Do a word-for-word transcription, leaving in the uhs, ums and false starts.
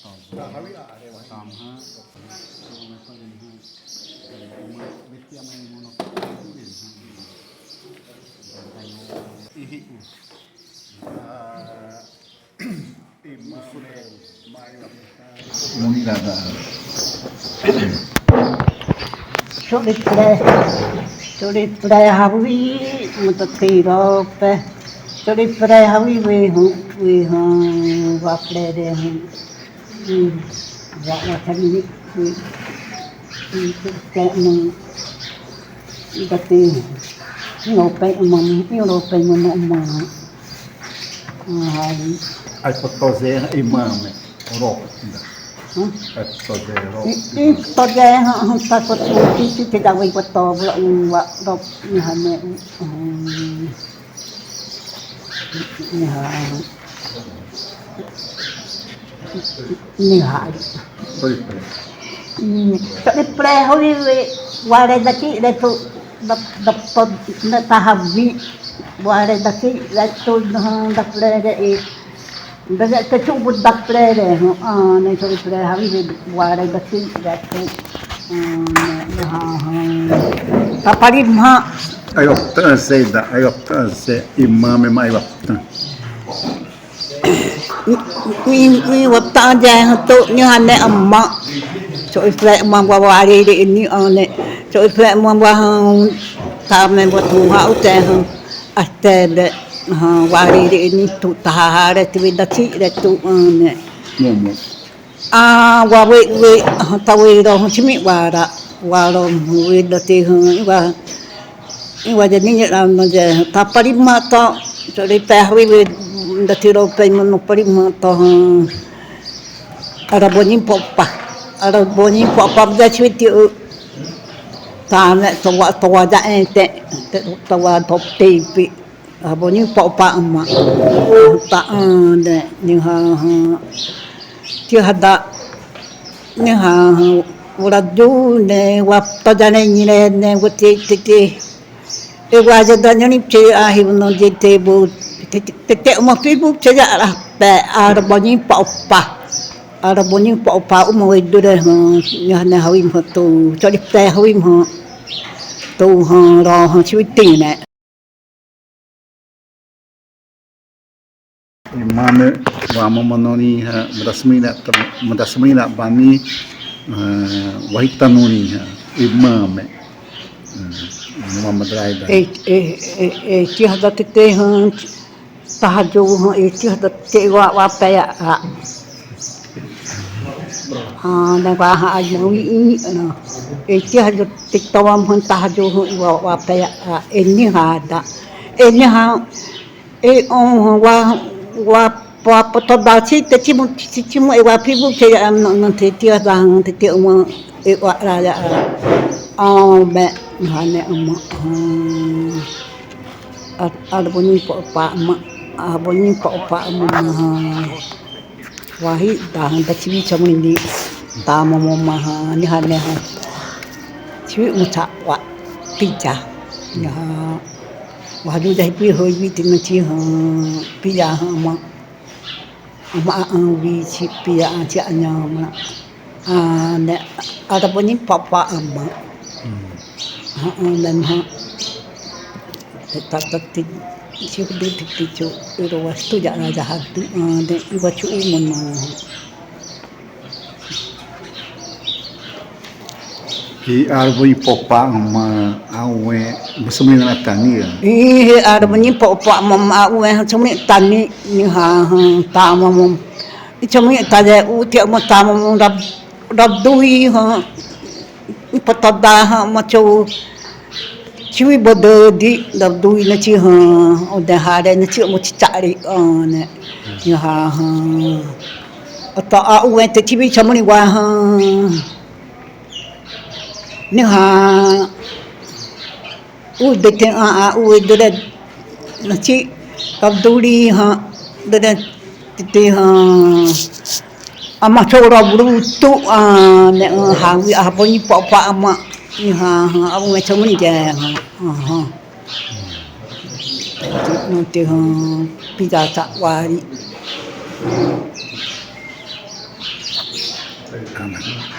Tamhã, Munirada. Sori pre, sori pre hawi, mutatiro pe. Sori pre hawi we hu, we hu, wa pre re hu. Hmm. Wa, wa tani ni, hmm. Hmm, te, hmm. Dati, io pe, hmm, io pe, hmm, hmm. Ai, potoze imame, ro, da. Hmm? Ai, potoze ro. I, i, potoze, ha, ha, ta ko tu, ti, ti, ti, da, we, poto, bla, u, wa, ro, ni, ha, me, u, hmm. Ni, ha, ha. Ni, ha. Sorry, sorry. Hmm, sori pre, hori, we, ware daki, le tu, da, da, da, da, ta hawi, ware daki, le tu, da, da, pre, re, e. Bele te tu bu da pre re, ha, ne sori pre hawi be ware da ti da tu. Ne, ha, ha. Taparima. Ayo, tase da, ayo, tase, imame ma ayo. I, i, i, wa ta ja ha to ni ha ne amma. Sori pre ma wa ware re ni ane. Sori pre ma wa ha ta me wa tu ha u te ha. Até de, ha, wari de ni tu taha re tu da ti re tu, ne. Momo. A, wa we, we, ha, ta we ro, ha, timi wara, waro, we da ti, ha, wa, wa de ni ra no de, taparima to, sori pe we, we, da ti ro pe mo no parima to, ha. Ara boni popa, ara boni popa da ti ti, ta ne, to wa, to wa da ente, to wa to te pi. Aboni pa pa ma. Ta ande ni ha ha. Ti hada ni ha ha. Ura du ne wa ta jane ni ne ne wa ti ti ti. E wa ja da ni te a hi no je te bu. Te te ma pi bu te ja ra pe. Ara boni pa pa. Ara boni pa pa u mo e du re ha. Ni ha ne ha wi mo to. Sori pe ha wi mo. To ha ra ha si wi ti ne. Imame wa momo noni ha, mudasmina, mudasmina bani, eh, wahita noni ha, imame. Eh, Muhammad Raida. E, e, e, e, ti hada te te ha, tahajo ha, e, ti hada te wa, wa pe ya, a. A, na wa ha, a, yo, i, i, na. E, ti hada te tawa ha, tahajo ha, i wa, wa pe ya, a, e, ni hada. E, ni ha, E, o, wa, wa, wa, poto da ti, te ti mo, ti, ti mo, e, wa, pi bu te, a, no, no, te, ti, a, da, te, te, o, e, wa, ra, ya, a, o, be, ha, ne, o, ma, ha. A, a, boni po, pa, ma, a, boni po, pa, ma, ha. Wahi, da, da, ti, bi, cha, mo, ni, ta, mo, mo, ma, ha, ni, ha, ne, ha. Ti, bi, mo, cha, wa, pi, cha, ni, ha. Wa ju ja hi pi hoi wi ti na ti ha pi ya ha ma. Ma a wi ti pi ya ti a nya ma. A ne a ta boni papa ama. Hmm. A a ne ma. Ta ta ti ti ti ti ti ro wa tu ja na ja ha tu a ne i wa chu u mo no. Hi arbo i popa ma awe, ma sumri na tani ya. Hi arbo ni popa ma awe, sumri tani ni ha, ha, ta ma mo. I sumri ta de u ti ma ta ma mo rab, rab dui ha. I pata da ha ma cho. Chiwi bododi da dui na chi ha, o de ha de na chi mo chi chari, o ne. Ni ha ha. Ata a u te chiwi chamani wa ha. Ni ha. U de te a a u de de. Na chi da duri ha. De de te ha. Ama chora brutu a ne ha wi a boni papa ama. Ni ha ha a u me chamani de ha. Aha. Noti ha pida ta wari. ãna